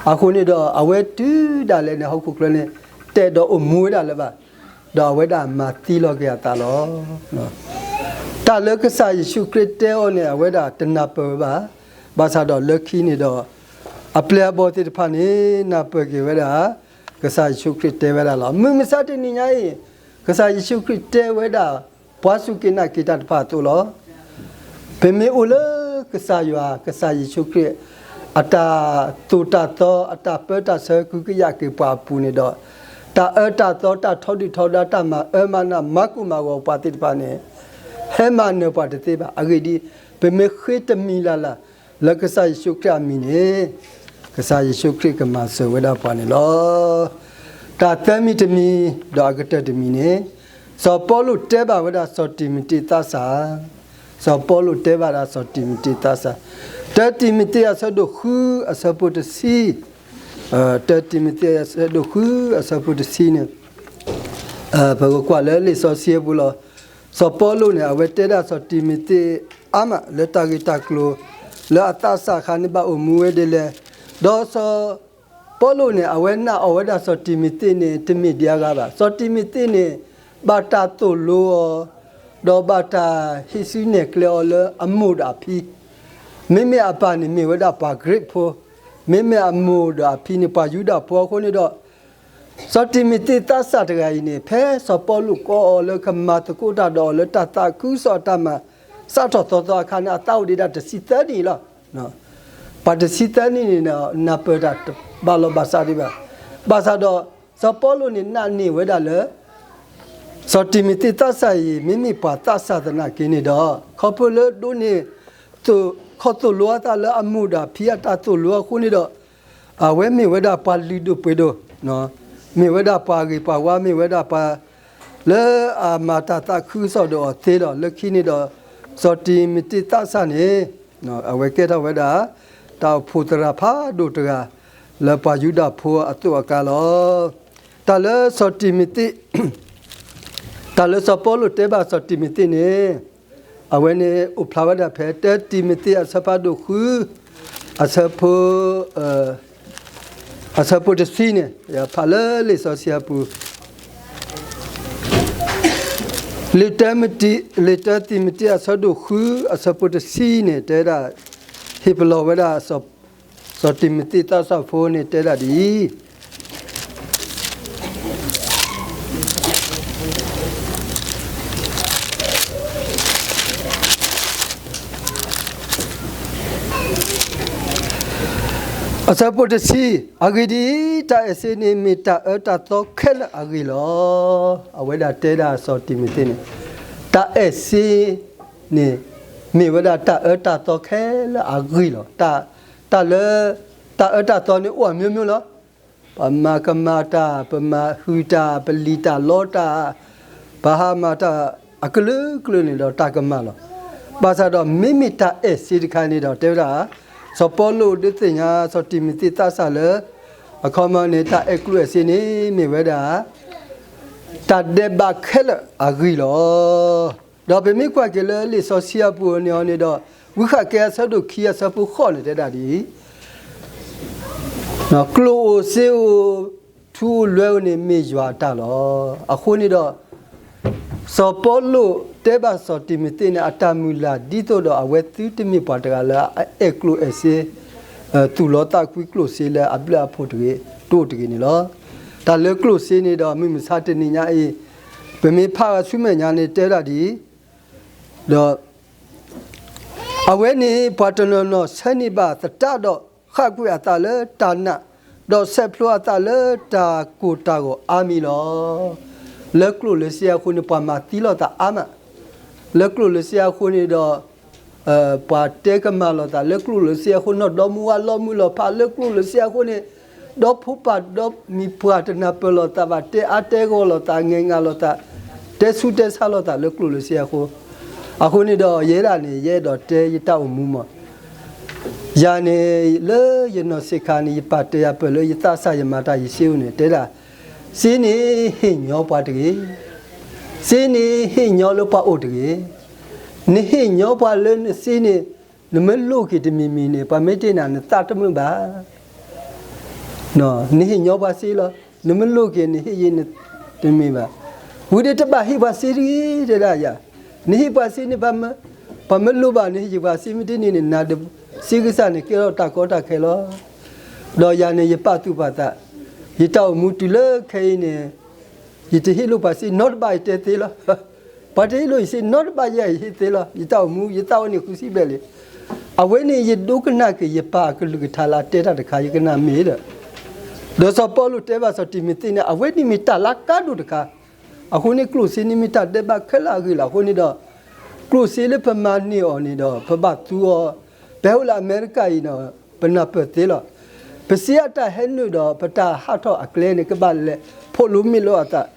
အဃိန့ၣ်ဒီး အဝဲတုၤဒၣ်လဲာ်န့ၣ် ဟီၣ်ခိၣ်ချၢန့ၣ် တအဲၣ်ဒိးအိၣ်မူဝဲဒၣ်လၢၤဘၣ်, ဒီးအဝဲဒၣ်မၤသံလီၤက့ၤအသးလီၤ. တၢ်လၢကစၢ်ယ့ၣ်ၡူးခရံာ်တဲအီၤန့ၣ် အဝဲဒၣ်တနၢ်ပၢၢ်ဝဲဘၣ်. ဘၣ်ဆၣ်ဒီးလၢခံန့ၣ်ဒီး အပျဲၢ်အဘီၣ်သ့ၣ်တဖၣ်န့ၣ် နၢ်ပၢၢ်က့ၤဝဲဒၣ် ကစၢ်ယ့ၣ်ၡူးခရံာ်တဲဝဲဒၣ်လီၤ. မုၢ်မဆါတနံၤညါအံၤ ကစၢ်ယ့ၣ်ၡူးခရံာ်တဲဝဲဒၣ် ပှၤစူၢ်က့ၤနာ်က့ၤတၢ်တဖၣ်အသိးလီၤ. ပမ့ၢ်အိၣ်လၢကစၢ်ယွၤ ကစၢ်ယ့ၣ်ၡူးခရံာ် အတၢ်သိၣ်တၢ်သီ အတၢ်ပၢတၢ်ဆှၢ ကဟုကယာ်က့ၤပှၤအပူၤန့ၣ်ဒီး တၢ်အၢတၢ်သီ တၢ်ထီဒုၣ်ထီဒါ တၢ်မၤအၢမၤနး မၤကိၢ်မၤဂီၤပှၤသ့ၣ်တဖၣ်န့ၣ် ဟဲမၤနၢၤပှၤတသ့ဘၣ်. အဂ့ၢ်ဒ်အံၤ, ပမ့ၢ်ဃ့တမံၤလၢ်လၢ် လၢကစၢ်ယ့ၣ်ၡူးခရံာ်အမံၤန့ၣ် ကစၢ်ယ့ၣ်ၡူးခရံာ်ကမၤစၢၤဝဲဒၣ်ပှၤန့ၣ်လီၤ. တၢ်သၢမံၤတမံၤ ဒီးအကတၢၢ်တမံၤန့ၣ် စီၤပီလူးတဲဘၣ်ဝဲဒၣ်စီၤတံၤမသ့းသးစၢ်, စီၤပီလူးတဲဘၣ်ဒၣ်စီၤတံၤမသ့းသးစၢ်, တၢတံၤမသ့းအဆၢဒိၣ်ဃုအဆၢဖိတဆံ, တၢတံၤမသ့းအဆၢဒိၣ်ဃုအဆၢဖိတဆံန့ၣ် ပကကွၢ်လၢလံာ်စီဆှံအပူၤလီၤ. စီၤပီလူးန့ၣ် အဝဲတဲဒၣ်စီၤတံၤမသ့းအါမး လၢတၢ်ဂ့ၢ်တၢ်ကျိၤ လၢအသးစၢ်အခါန့ၣ် ဘၣ်အိၣ်မူဝဲဒ်လဲၣ်. ဒီးစီၤပီလူးန့ၣ် အဝဲနာ်အီၤဝဲဒၣ်စီၤတံၤမသ့းန့ၣ် တမ့ၢ်ဒံးအဂၤဘၣ်. စီၤတံၤမသ့းန့ၣ် ဘၣ်တၢ်သိၣ်လိအီၤ ဒီးဘၣ်တၢ်ဟံးစုနဲၣ်ကျဲအီၤလၢအမိၢ်ဒီးအဖံ, မ့မ့ၢ်အပၢ်န့ၣ်မ့ၢ်ဝဲဒၣ်ပှၤကရံးဖိ, မ့မ့ၢ်အမိၢ်ဒီးအဖံန့ၣ် ပှၤယူဒၤဖိအဃိန့ၣ်ဒီး စီၤတံၤမသ့းသးစၢ်တဂၤအံၤန့ၣ် ဖဲစီၤပီလူးကိးအီၤလၢကမၤသကိးတၢ်ဒီးအီၤလၢတၢ်သးခုကစီၣ်အတၢ်မၤ စးထီၣ်သီသီအခါန့ၣ် အသးအိၣ်ဒံးဒၣ်တဆံသၢနံၣ်လီၤ. ပှၤတဆံသၢနံၣ်န့ၣ် နၢ်ပၢၢ်တၢ်ဘၣ်လီၤဘၣ်စးဒံးဘၣ်. ဘၣ်ဆၣ်ဒီး စီၤပီလူးန့ၣ်နာ်န့ၢ်ဝဲဒၣ်လၢ စီၤတံၤမသ့းသးစၢ်အံၤ မ့မ့ၢ်ပှၤသးစၢ်သနာ်က့န့ၣ်ဒီး ခီဖျိလၢဒိးန့ၢ် ခီသိၣ်လိအသးလၢအမိၢ်ဒီးအဖံအတၢ်သိၣ်လိအဃိန့ၣ်ဒီး အဝဲမ့ၢ်ဝဲဒၣ်ပှၤလုၢ်ဒိၣ်ပှ့ၤဒိၣ်, မ့ၢ်ဝဲဒၣ်ပှၤဂ့ၤပှၤဝါ မ့ၢ်ဝဲဒၣ်ပှၤ လၢအမၤတၢ်သးခုကစီၣ်ဒီးအီၤသ့ဒီး လၢခံန့ၣ်ဒီး စီၤတံၤမသ့းသးစၢ်န့ၣ် အဝဲကဲထီၣ်ဝဲဒၣ် တၢ်အိၣ်ဖှိၣ်သရၣ်ဖးဒိၣ်တဂၤ လၢပှၤယူဒၤဖိအသိးအကျါလီၤ. တၢ်လၢစီၤတံၤမသ့း တၢ်လၢစီၤပီလူးတဲဘၣ်စီၤတံၤမသ့းန့ၣ် အဝဲန့ၣ်အိၣ်ဖျါဝဲဒၣ်ဖဲ တၢတံၤမသ့းအဆၢဖးဒိၣ်ဃု အဆၢဖိ အဆၢဖိတဆံန့ၣ် ဖးလၢလံာ်စီဆှံအပူၤ လံာ်တၢ လံာ်တၢတံၤမသ့းအဆၢဒိၣ်ဃု အဆၢဖိတဆံန့ၣ် တဲဒၣ် ဟ့ၣ်ပလီၢ်ဝဲဒၣ် စီၤတံၤမသ့းသးစၢ်ဖိန့ၣ်တဲဒၣ်ဒ်အံၤ အဆၢဖိတဆံ, အဂ့ၢ်ဒ်အံၤ, တၢ်အဲၣ်စ့န့ၣ်မ့ၢ်တၢ်အၢတၢ်သီခဲလၢာ်အဂ့ၢ်လီၤ. အဝဲဒၣ်တဲဒၣ်စီၤတံၤမသ့းန့ၣ်, တၢ်အဲၣ်စ့န့ၣ် မ့ၢ်ဝဲဒၣ်တၢ်အၢတၢ်သီခဲလၢာ်အဂ့ၢ်လီၤ. တၢ်, တၢ်လၢ တၢ်အၢတၢ်သီန့ၣ်အိၣ်အမျိုးမျိုးလီၤ. ပမၤကမၣ်တၢ်, ပမၤဟုၣ်တၢ်, ပလံၣ်တၢ်လီတၢ်, ပဟးမၤတၢ်အကလုာ်ကလုာ်န့ၣ်ဒီးတၢ်ကမၣ်လီၤ. ဘၣ်ဆၣ်ဒီးမ့မ့ၢ်တၢ်အဲၣ်စ့တခါန့ၣ်ဒီး တဲဝဲဒၣ်, စီၤပီလူးဒုးသ့ၣ်ညါစီၤတံၤမသ့းသးစၢ်လၢ အခီပညီန့ၣ် တၢ်အဲၣ်ကျိၣ်အဲၣ်စ့န့ၣ် မ့ၢ်ဝဲဒၣ် တၢ်ဒဲးဘးခဲလၢာ်အဂ့ၢ်လီၤ. ဒီးပမ့ၢ်ကွၢ်က့ၤလၢလံာ်စီဆှံအပူၤန့ၣ်အီၤန့ၣ်ဒီး ဝံဃးကဲအဆၢဒိၣ်ခံအဆၢဖိဃိးန့ၣ်တဲဒၣ်ဒ်အံၤ, ကျိၣ်အိၣ်စ့အိၣ် ထူအိၣ်လွဲအိၣ်န့ၣ်မ့ၢ်ယွၤအတၢ်လီၤ. အဃိန့ၣ်ဒီး စီၤပီလူးတဲဘၣ်စီၤတံၤမသ့းန့ၣ် အတၢ်မုၢ်လၢ်ဒ်သိးဒီး အဝဲသုတမ့ၢ်ပှၤတဂၤလၢအအဲၣ်ကျိၣ်အဲၣ်စ့, သူၣ်လီသးကွံကျိၣ်စ့လၢအဘျုးအဖှိၣ်တဂ့ၤ, တအိၣ်တဂ့ၤန့ၣ်လီၤ. တၢ်လၢကျိၣ်စ့န့ၣ်ဒီး မုၢ်မဆါတနံၤညါအံၤ ပမ့ၢ်ဖးဂၤဆူမဲာ်ညါန့ၣ်တဲဒၣ်ဒ်အံၤ, ဒီး အဝဲန့ၣ်ပှၤတနီၤနီၤဆၢန့ၢ်ဘၣ်သတးဒီး ဃၣ်ကွံာ်အသးလၢတၢ်နာ်, ဒီးဆဲးဖျိအသးလၢတၢ်ကိၢ်တၢ်ဂီၤအါမံၤလီၤ. လၢကျိၣ်လၢစ့အဃိန့ၣ် ပှၤမၤသံလိာ်သးအါမး, လၢကျိၣ်လၢစ့အဃိန့ၣ်ဒီး ပှၤတဲကမၣ်လိာ်သးလၢကျိၣ်လၢစ့အဃိ, နီၢ်ဒီမါဝၤလီၤမုၢ်လီၤဖးလၢကျိၣ်လၢစ့အဃိန့ၣ်, ဒီဖိပၢ်ဒီမံၤပှၢ်တနၢ်ပၢၢ်လိာ်သးဘၣ်, တဲအါတဲဂီၢ်လိာ်သး, ငဲၤငါလိာ်သး, တဲဆူတဲဆါလိာ်သးလၢကျိၣ်လၢစ့အဃိ, အဃိန့ၣ်ဒီး ယဲဒၣ်န့ၣ် ယအဲၣ်ဒိးတဲယတၢ်အိၣ်မူမး, ယၤန့ၣ် လၢယနီၢ်ဆံးခါန့ၣ် ယပၢ်တဲယၤပၢၢ်လၢယသးစၢ်ယမၤတၢ်ယစ့အိၣ်န့ၣ် တဲဒၣ်, စ့န့ၣ်ဟ့ၣ်ညီပှၤတဂ့ၤ, စ့န့ၣ်ဟ့ၣ်ညီလၢပှၤအိၣ်တဂ့ၤ, နဟ့ၣ်ညီပှၤလၢနစ့န့ၣ်, နမ့ၢ်လိၣ်က့ၤတမံၤမံၤန့ၣ် ပှၤမ့ၢ်တ့ၢ်နၤ နသးတမုာ်ဘၣ် နဟ့ၣ်ညီပှၤစ့လီၤ, နမ့ၢ်လိၣ်က့ၤနဟ့ၣ်ယ့ၢ်နတမ့ၢ်ဘၣ်, ဝံၤဒီးတဘၣ်ဟ့ၣ်ပှၤစ့တဂ့ၤ တဲဒၣ်ယၤ, နဟ့ၣ်ပှၤစ့န့ၣ် ပှၤမ့ၢ်လိၣ်ဘၣ် နဟ့ၣ်ယပှၤစ့မ့ၢ်တန့ၢ်န့ၣ် နၤဒီးစ့ကစၢ်န့ၣ် ကဲထီၣ်တၢ်ကီတၢ်ခဲလီၤ. ဒီးယၤန့ၣ် ယပာ်သူၣ်ပာ်သး, ယတၢ်အိၣ်မူတုၤလၢခဲအံၤန့ၣ်, ယတဟ့ၣ်လိၣ်ပှၤစ့နီတဘၣ် ယတဲသ့လီၤ. ပှၤတဟ့ၣ်လိၣ်ယစ့နီတဘၣ် ယဲယဟ့ၣ်သ့လီၤ. ယတၢ်အိၣ်မူ ယသးဝဲန့ၣ်ဃုဆံဘျဲၣ်လံ. အဝဲန့ၣ်ယဒိကနၣ်က့ၤယပၢ်အကလုၢ်ကထါလၢအတဲတၢ်တခါ ယကနၣ်မ့ၢ်ဒီး, ဒီးစီၤပီလူးတဲဘၣ်စီၤတံၤမသ့းန့ၣ် အဝဲန့ၣ်မ့ၢ်တၢ်လၢကါဒိၣ်တခါ, အဃိန့ၣ်ကျိၣ်စ့န့ၣ်မ့ၢ်တၢ်ဒဲးဘးခဲလၢာ်အဂ့ၢ်လီၤ. အဃိန့ၣ်ဒီး, ကျိၣ်စ့လၢပမၤန့ၢ်အီၤန့ၣ်ဒီး ပဘၣ်သူအီၤ, ပဟဲအိၣ်လၢအမဲရကၤအံၤန့ၣ်, ပနၢ်ပၢၢ်သ့လီၤ. ပစ့အတၢ်ဟဲနုာ်ဒီး ပတၢ်ဟးထီၣ်အကျဲန့ၣ် ကဘၣ်လဲၤဖီၣ်လိမ့ၢ်လိာ်အသး,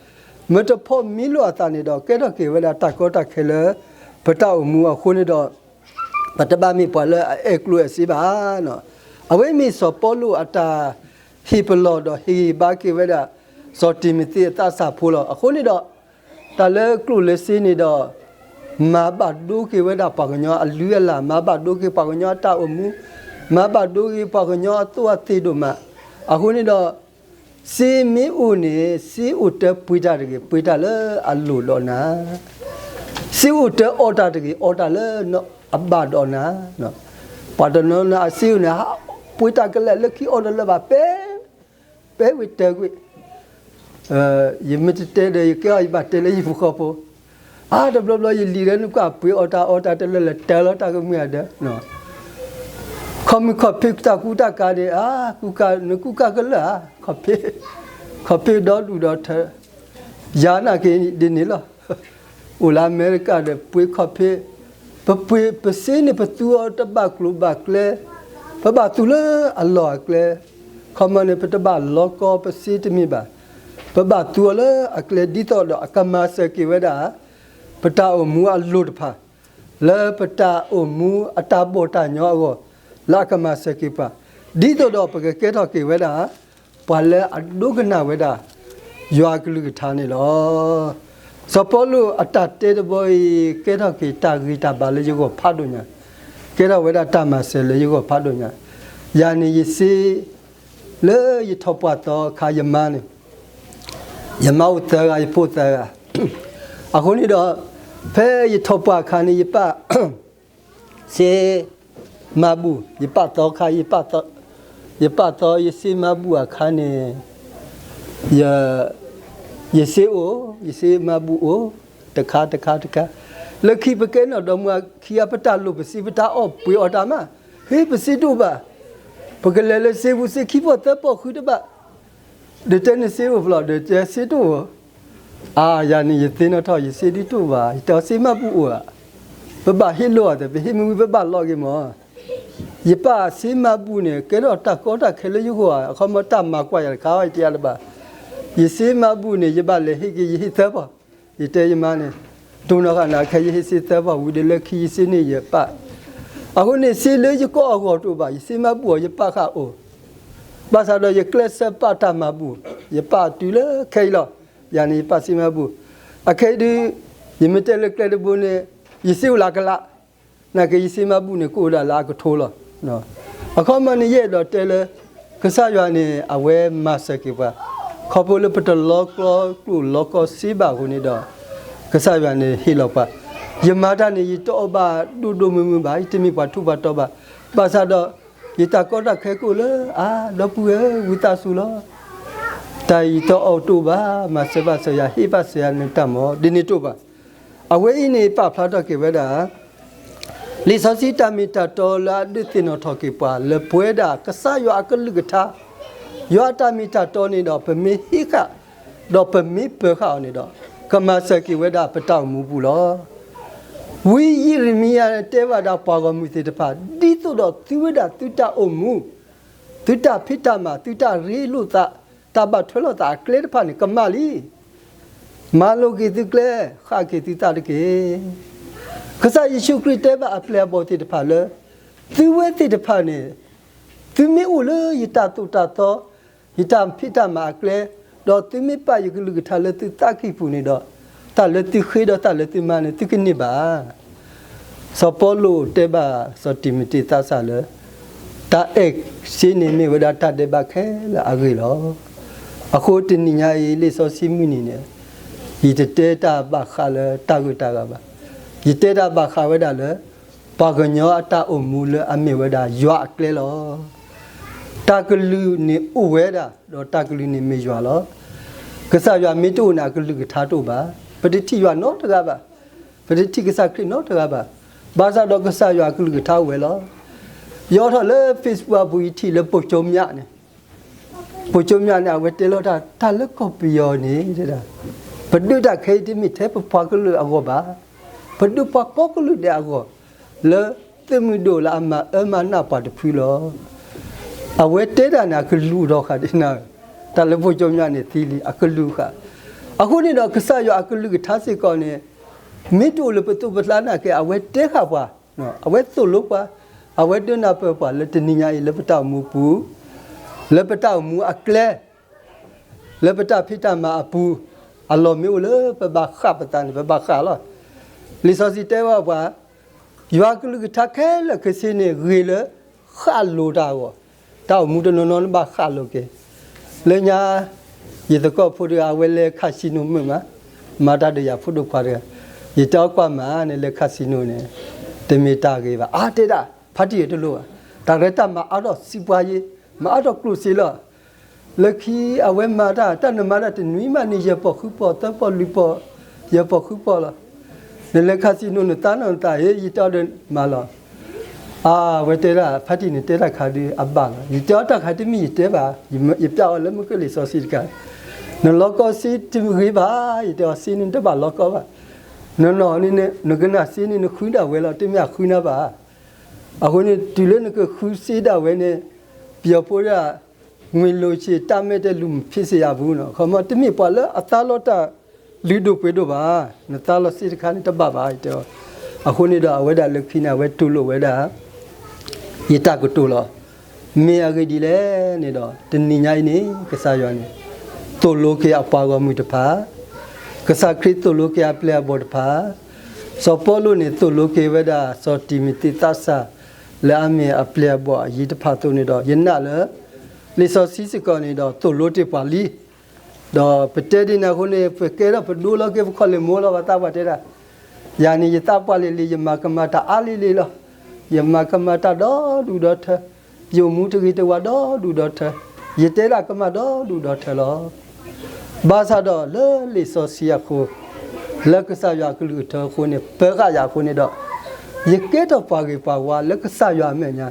မ့ၢ်တဖီၣ်မ့ၢ်လိာ်အသးန့ၣ်ဒီး ကဲထီၣ်က့ၤဝဲဒၣ်တၢ်ကီတၢ်ခဲလၢ ပတၢ်အိၣ်မူအဃိန့ၣ်ဒီး ပတဘၣ်မ့ၢ်ပှၤလၢအအဲၣ်ကျိၣ်အဲၣ်စ့ဘၣ်. အဝဲမ့ၢ်စီၤပီလူးအတၢ်ဟ့ၣ်ပလီၢ်ဒီးဟ့ၣ်ဂံၢ်ဘါက့ၤဝဲဒၣ် စီၤတံၤမသ့းအသးစၢ်ဖိလီၤ. အဃိန့ၣ်ဒီး, တၢ်လၢကျိၣ်လၢစ့န့ၣ်ဒီး မၤဘၣ်ဒိက့ၤဝဲဒၣ်ပှၤကညီအလုၢ်အလၢ်, မၤဘၣ်ဒိက့ၤပှၤကညီအတၢ်အိၣ်မူ, မၤဘၣ်ဒိက့ၤပှၤကညီအသိၣ်အသ့ဒိၣ်မး. အဃိန့ၣ်ဒီး စ့မ့ၢ်အိၣ်န့ၣ် စ့အိၣ်တၢ်ပှ့ၤတၢ်တဂ့ၤ, ပှ့ၤတၢ်လၢအလိၣ်ဒီးနၤ, စ့အိၣ်တၢ်အီၣ်တၢ်တဂ့ၤ, အီၣ်တၢ်လၢအဘၣ်ဒီးနၤ. ပှၤတနီၤနီၤအစ့အိၣ်န့ၣ် ပှ့ၤတၢ်ကလဲာ်လၢခံအီၣ်တလၢဘၣ်, ပဲ, ပဲဝံၤတၢကွံာ်, ယမ့ၢ်တတဲဒီး ယကဲအီၤယဘၣ်တဲလၢယဖိဃီဖိ, အါ တဘျီဘျီယလံၤလၢနကွၢ်ပှ့ၤအီၣ်တၢ်အီတၢ်တလၢာ်လၢာ် တၢ်လီၤတၢ်ကမုာ်အဒၢး ခီမုၢ်ခီၣ်ဖံးတၢ်ကူတၢ်ကၤန့ၣ် အါ နကူကၤကလၢာ်ဧါ, ခီၣ်ဖံး, ခီၣ်ဖံးဒီဒူၣ်ဒီထၢ, ယၤနာ်က့ၤဒ်န့ၣ်လီၤ. အိၣ်လၢအမဲရကၤဒီးပှ့ၤခီၣ်ဖံး, ပပှ့ၤ ပစ့န့ၣ် ပသူအီၤတဘၣ်ကျိၤဘၣ်ကျဲ, ပဘၣ်သူလၢအလီၢ်အကျဲ, ခီမီန့ၣ် ပတဘၣ်လီၤကီပစ့တမ့ၢ်ဘၣ်, ပဘၣ်သူအီၤလၢအကျဲ ဒ်သိးဒီးအကမၤစၢၤက့ၤဝဲဒၣ် ပတၢ်အိၣ်မူအလိၣ်တဖၣ် လၢပတၢ်အိၣ်မူအတၢ်ဘီၣ်တၢ်ညီအဂီၢ် လၢအကမၤစၢၤက့ၤပှၤ, ဒ်သိးဒီးပကကဲထီၣ်က့ၤဝဲဒၣ် ပှၤလၢအဒိကနၣ်ဝဲဒၣ် ယွၤကလုၢ်ကထါန့ၣ်လီၤ. စီၤပီလူးအတၢ်တဲတဘီအံၤ ကဲထီၣ်က့ၤတၢ်ဂံၢ်တၢ်ဘါလၢယဂီၢ်ဖးဒိၣ်ညါ, ကဲထီၣ်ဝဲဒၣ်တၢ်မၤစၢၤလၢယဂီၢ်ဖးဒိၣ်ညါ, ယၤန့ၣ်ယစ့ လၢယထီၣ်ပှၢ်သီအခါယမါန့ၣ်, ယမါအိၣ်သၢဂၤ ယဖိသၢဂၤ, အဃိန့ၣ်ဒီး ဖဲယထီၣ်ပှၢ်အခါန့ၣ် ယပာ် စ့မၤဘူၣ်, ယပာ်သီခါ, ယပာ်သီယစ့မၤဘူၣ်အခါန့ၣ်, ယ, ယစ့အိၣ်, ယစ့မၤဘူၣ်အိၣ်, တခါတခါတခါ, လၢခံပကဲနီၢ်ဒီမါဝၤခံဂၤ ပတၢ်လိၣ်ပစ့ ပတၢ်အီၣ်ပှ့ၤအီၣ်တၢ်မး, ဟ့ ပစ့တအိၣ်ဘၣ်, ပကလဲၤလၢစ့ပူၤ စ့ခံပီၢ်သၢပီၢ်ဃုတဘၣ်, ဒီးတဲနစ့အိၣ်ဖျိး ဒီးတဲစ့တအိၣ်, အါ ယၤန့ၣ် ယသ့ၣ်နီၣ်ထီၣ် ယစ့ဒ်တအိၣ်ဘၣ်, ယတဲအီၤစ့မၤဘူၣ်အိၣ်ဧါ, ပဘၣ်ဟ့ၣ်လိာ်အီၤသ့ ပဟ့ၣ်မ့ၢ်ဝံၤပဘၣ်လီၤက့ၤမး, ယပာ်စ့မၤဘူၣ်န့ၣ် ကဲထီၣ်တၢ်ကီတၢ်ခဲလၢယဂီၢ်ဧါ, အခီမီတၢ်မၤကွၢ်ယၤတခါ ယတဲယၤတဘၣ်, ယစ့မၤဘူၣ်န့ၣ် ယဘၣ်လဲၤဟ့ၣ်က့ၤ ယဟ့ၣ်သၢပီၢ်, ယတဲယမါန့ၣ်, တိၢ်နီၣ်ဃာ်နၤခဲ ယဟ့ၣ်စ့သၢပီၢ်ဝံၤဒီးလၢခံယစ့န့ၣ်ယပာ်, အဃိန့ၣ် စ့လၢယကအီၣ်အဂီၢ်တအိၣ်ဘၣ်, ယစ့မၤဘူၣ်အီၤ ယပာ်ဃာ်အိၣ်, ဘၣ်ဆၣ်ဒီးယကျဲးစၢးပာ်တၢ်မၤဘူၣ်, ယပာ်တုၤလၢခဲအံၤလီၤ, ယၤန့ၣ်ယပာ်စ့မၤဘူၣ်, အခဲအံၤဒုး, ယမ့ၢ်တဲလၢကျဲတဘိန့ၣ်, ယစ့အိၣ်လၢအကလး, နာ်က့ ယစ့မၤဘူၣ်န့ၣ် ကအိၣ်ဒၣ်လၢအကထိလီၤ. အခီမီန့ၣ် ယအဲၣ်ဒိးတဲလၢ ကစၢ်ယွၤန့ၣ် အဝဲမၤစၢၤက့ၤပှၤ, ခီဖျိလၢပတလီၤကျီကျိၣ်လီၤကီစ့ဘၣ်အဃိန့ၣ်ဒီး, ကစၢ်ယွၤန့ၣ်ဟ့ၣ်လီၤပှၤ, ယမၤတၢ်န့ၣ် ယတအီၣ်ဘၣ်ဒိၣ်ဒိၣ်မုၢ်မုၢ်ဘၣ်, ယတမ့ၢ်ပှၤထူးပှၤတီၤဘၣ်, ဘၣ်ဆၣ်ဒီး ယတၢ်ကီတၢ်ခဲကအိၣ်လၢ အါ ဒီပုၢ်ဝဲၢ်ဧၢ ဝံသးစူၤလီၤ. ယတအီၣ်တအိၣ်ဘၣ်, မၤစၢၤဘၣ်စၢၤယၤ, ဟ့ၣ်ဘၣ်စၢၤယၤနတၢ်မၤ, ဒ်န့ၣ်တအိၣ်ဘၣ်. အဝဲအံၤန့ၣ် ပာ်ဖျါထီၣ်က့ၤဝဲဒၣ် လံာ်စီဆှံတၢ်မ့ၢ်တၢ်တီလၢအဒုးသ့ၣ်နီၣ်ထီၣ်က့ၤပှၤ လၢပဝဲဒၣ်ကစၢ်ယွၤအကလုၢ်ကထါ, ယွၤအတၢ်မ့ၢ်တၢ်တီန့ၣ်ဒီး ပမ့ၢ်ဟ့ၣ်ဃာ် ဒီးပမ့ၢ်ပၢၤဃာ်အီၤန့ၣ်ဒီး ကမၤစၢၤက့ၤဝဲဒၣ်ပတၢ်အိၣ်မူပူၤလီၤ. ဝံယံးရမံယၤတဲဘၣ်ဒၣ်ပှၤဂီၢ်မုၢ်သ့ၣ်တဖၣ် ဒ်သိးဒီးသုဝဲဒၣ်သုတၢ်အိၣ်မူ, သုတၢ်ဖံးတၢ်မၤ, သုတၢ်ရ့လိာ်သး, တၢ်ဘၣ်ထွဲလိာ်သးအကျဲတဖၣ်န့ၣ် ကမၣ်လံ. မၤလိာ်က့ၤသုကျဲ, ဃၣ်က့ၤသုသးတက့ၢ်. ကစၢ်ယ့ၣ်ၡူးခရံာ်တဲဘၣ်အပျဲၢ်အဘီၣ်သ့ၣ်တဖၣ်လၢ သုဝဲသ့ၣ်တဖၣ်န့ၣ် သုမ့ၢ်အိၣ်လၢယတၢ်သိၣ်တၢ်သီ, ယတၢ်ဖံးတၢ်မၤအကျဲ, ဒီးသုမ့ၢ်ပာ်ယကလုၢ်ကထါလၢသုသးကံၢ်ပူၤန့ၣ်ဒီး, တၢ်လၢသုဃ့ဒီးတၢ်လၢသုမၤန့ၣ် သုကန့ၢ်ဘၣ်. စီၤပီလူးတဲဘၣ်စီၤတံၤမသ့းသးစၢ်လၢ တၢ်အဲၣ်စ့န့ၣ်မ့ၢ်ဝဲဒၣ်တၢ်ဒဲးဘးခဲလၢာ်အဂ့ၢ်လီၤ. အဃိတနံၤညါအံၤ လံာ်စီဆှံမုၢ်နံၤန့ၣ် ယတတဲတၢ်ဘၣ်ဃးလၢတၢ်ဂုၤတၢ်ဂၤဘၣ်. ယတဲတၢ်ဘၣ်ဃးဝဲဒၣ်လၢ ပှၤကညီအတၢ်အိၣ်မူလၢအမ့ၢ်ဝဲဒၣ်ယွၤအကျဲလီၤ. တၢ်ကလုၢ်န့ၣ်အိၣ်ဝဲဒၣ်, ဒီးတၢ်ကလုၢ်န့ၣ်မ့ၢ်ယွၤလီၤ. ကစၢ်ယွၤမ့ၢ်တအိၣ်န့ၣ် အကလုၢ်ကထါတအိၣ်ဘၣ်. ပတထံၣ်ယွၤနီတဂၤဘၣ်. ပတထံၣ်ကစၢ်ခရံာ်နီတဂၤဘၣ်. ဘၣ်ဆၣ်ဒီးကစၢ်ယွၤအကလုၢ်ကထါအိၣ်ဝဲလီၤ. ယအိးထီၣ်လၢ Facebook အပူၤ ယထံၣ်လၢပိကၠိမၠးန့ၣ်, ပိကၠိမၠးန့ၣ် အဝဲတဲလီၤတၢ်, တၢ်လၢကီၢ်ပယီၤန့ၣ် ပဒုးတၢ်ခဲအံၤတမ့ၢ်ထဲပပှၤကလုာ်အဂီၢ်ဘၣ်, ပဒုးပှၤကိးကလုာ်ဒဲးအဂီၢ်, လၢသုးမုၢ်ဒိၣ်လၢအမၤအၢမၤနးပှၤတဖုလီၤ. အဝဲတဲတၢ်န့ၣ် အကလူးဒီးဃးဒ်န့ၣ်, တၢ်လၢပိကၠိမၠးန့ၣ်သံလံ အကလူးဃာ်. အဃိန့ၣ်ဒီး ကစၢ်ယွၤအကလုၢ်ကထါစ့ၢ်ကီးန့ၣ် မ့ၢ်တအိၣ်လၢပသိးပကျါနာ်က့ အဝဲတဲဃာ်ပှၤ, အဝဲသိၣ်လိပှၤ, အဝဲဒုးနၢ်ပၢၢ်ပှၤလၢတနံၤညါအံၤ လၢပတၢ်အိၣ်မူပူၤ, လၢပတၢ်အိၣ်မူအကျဲ လၢပတၢ်ဖံးတၢ်မၤအပူၤ, အလီၢ်မ့ၢ်အိၣ်လၢပဘၣ်ဃၣ်ပသးန့ၣ် ပဘၣ်ဃၣ်လီၤ. လံာ်စီဆှံတဲဘၣ်ပှၤ, ယွၤကလုၢ်ကထါခဲလၢာ်ခဲဆ့န့ၣ် ဂ့ၤလၢဃၣ်လိၤတၢ်အဂီၢ်, တၢ်အိၣ်မူတနီၤနီၤန့ၣ်ဘၣ်ဃၣ်လိၤက့ၤ. လၢညါ ယသကိးဖိတဂၤ အဝဲလဲၤ casino မုာ်မး, မၤတၢ်ဒီးယၤဖိဒိၣ်ခွါတဂၤ, ယတဲအီၤကွၢ်မးန့ၣ် လဲၤ casino န့ၣ် တမ့ၢ်တၢ်ဂ့ၤဘၣ်. အါတဲဒၣ် ဖါတံၢ်တလိၣ်ဘၣ်, တၢ်ရဲၣ်တၢ်မၤအါထီၣ်စံးပှၤယ့, မၤအါထီၣ်ကျိၣ်စ့လီၤ. လၢခံအဝဲမၤတၢ်, တၢ်နမၤတၢ်တနွံမးန့ၣ် ယဲၢ်ပီၢ်ဃုပီၢ် သၢပီၢ်လွံၢ်ပီၢ်, ယဲၢ်ပီၢ်ဃုပီၢ်လီၤ. နလဲၤ casino နသးနီၢ်နသးအံၤ ယတဲအီၤဒီးမၤလီၤ. အဝဲတဲဒၣ် ဖါတံၢ်န့ၣ်တဲတၢ်ခါဒုးအဘၣ်လီၤ. ယတဲအီၤတၢ်ခါတမ့ၢ်ယတဲဘၣ်, ယပျးအီၤလၢမုၢ်ကလံာ်စီဆှံတခါ, နလီၤကီစ့တဂ့ၤဘၣ်, ယတဲအီၤစ့န့ၣ်တဘၣ်လီၤကီဘၣ်. နနီၢ်န့ၣ် နကနၣ်စ့န့ၣ် နဃုဒၣ်ဝဲလီၤ, တမ့ၢ်အဃုနၤဘၣ်. အဃိန့ၣ် တုၤလၢနကဃုစ့ဒၣ်ဝဲန့ၣ် ပယီၤဖိဒၣ် ငွေလိမ် တၢ်မဲာ်တဲလူၤမဖ့းစ့ယၤပူၤနီၤ, ခီမီ တမ့ၢ်ပှၤလၢအသးလီတၢ်လုၢ်ဒိၣ်ပှ့ၤဒိၣ်ဘၣ်, နသးလီစ့တခါန့ၣ်တဘၣ်ဘၣ် ယတဲအီၤ. အဃိန့ၣ်ဒီးအဝဲဒၣ်လၢခံန့ၣ် အဝဲတူၢ်လိာ်ဝဲဒၣ် ယတၢ်ကတိၤလီၤ. မ့ၢ်အဂ့ၢ်ဒ်လဲၣ်န့ၣ်ဒီး တနံၤညါအံၤန့ၣ် ကစၢ်ယွၤန့ၣ် သိၣ်လိက့ၤအပှၤဂီၢ်မုၢ်တဖၣ်, ကစၢ်ခရံာ်သိၣ်လိက့ၤအပျဲၢ်အဘီၣ်တဖၣ်, စီၤပီလူးန့ၣ် သိၣ်လိက့ၤဝဲဒၣ် စီၤတံၤမသ့းသးစၢ် လၢအမ့ၢ်အပျဲၢ်အဘီၣ်အယံၤတဖၣ်အသိးန့ၣ်ဒီး ယနာ်လၢ လံာ်စီဆှံစ့ၢ်ကီးန့ၣ်ဒီး သိၣ်လိတ့ၢ်ပှၤလံ. ဒီးပတဲဒ်န့ၣ်အဃိန့ၣ် ပကဲထီၣ်ပဒိလီၤက့ၤပခီၣ်လ့ၣ်မိလီၤ ပှၤသးပှၢ်တဲဒၣ်, ယၤန့ၣ် ယသးပှၢ်လံၤလံၤ ယမၤကမၣ်တၢ်အါလံၤလံၤလီၤ. ယမၤကမၣ်တၢ်ဒီဒူၣ်ဒီထၢ, ယအိၣ်မူတဂ့ၤတဝါဒီဒူၣ်ဒီထၢ, ယတဲဒၣ်ကမၣ်ဒီဒူၣ်ဒီထၢလီၤ. ဘၣ်ဆၣ်ဒီးလၢလံာ်စီဆှံအဃိ, လၢကစၢ်ယွၤအကလုၢ်ကထါအဃိန့ၣ် ပၢၤဃာ်ယၤအဃိန့ၣ်ဒီး, ယကဲထီၣ်ပှၤဂ့ၤပှၤဝါလၢကစၢ်ယွၤအမဲာ်ညါ,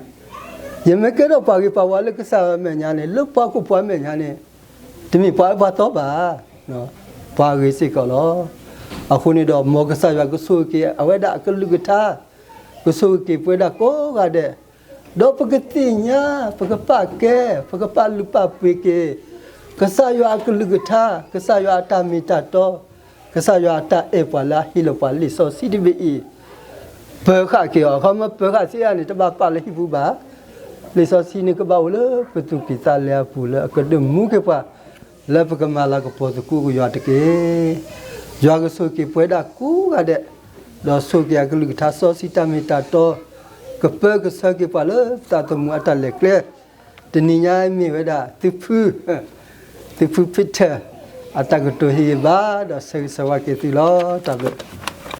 ယမ့ၢ်ကဲထီၣ်ပှၤဂ့ၤပှၤဝါလၢကစၢ်ယွၤအမဲာ်ညါန့ၣ် လၢပှၤခိၣ်ပှၤမဲာ်ညါန့ၣ် တမ့ၢ်ပှၤအၢပှၤသီဘၣ်, ပှၤဂ့ၤစ့ၢ်ကီးလီၤ. အဃိန့ၣ်ဒီး မ်ကစၢ်ယွၤကဆိၣ်ဂ့ၤက့ၤအဝဲဒၣ်အကလုၢ်ကထါ, ကဆိၣ်ဂ့ၤက့ၤပဝဲဒၣ်ကိးဂၤဒဲး, ဒီးပကသ့ၣ်ညါ, ပကပာ်ကဲ, ပကပာ်လုၢ်ပာ်ပှ့ၤက့ၤ ကစၢ်ယွၤအကလုၢ်ကထါ, ကစၢ်ယွၤအတၢ်မ့ၢ်တၢ်တီ, ကစၢ်ယွၤအတၢ်အဲၣ်ပှၤလၢအဟ့ၣ်လီၤပှၤလံာ်စီဆှံတဘ့ၣ်အံၤ, ပၢၤဃာ်က့ၤအီၤ, အခီပညီပၢၤဃာ်စ့ဒၣ်န့ၣ် တဘၣ်ပာ်လၢဟံၣ်ပူၤဘၣ်. လံာ်စီဆှံန့ၣ်ကဘၣ်အိၣ်လၢပသူၣ်ကံၢ်သးလဲအပူၤ လၢအကဒုးမူက့ၤပှၤ လၢပကမၤလၤကပီၤသကိးက့ၤယွၤတက့ၢ်. ယွၤကဆိၣ်ဂ့ၤက့ၤပဝဲဒၣ်ကိးဂၤဒဲး, ဒီးဆိၣ်ဂ့ၤက့ၤအကလုၢ်ကထါစီဆှံတၢ်မ့ၢ်တၢ်တီ, ကပၢကဆှၢက့ၤပှၤလၢသးသမူအတၢ်လဲၤကျဲ, တနံၤညါမ့ၢ်ဝဲဒၣ် သုဖု, သုဖုဖ့ၣ်ထၢၣ် အတၢ်ကတိၤဟ့ၣ်ဂ့ၤဘၣ် ဒီးဆၢဂ့ၤဆၢဝါက့ၤသုလီၤ. တၢ်ဘျုး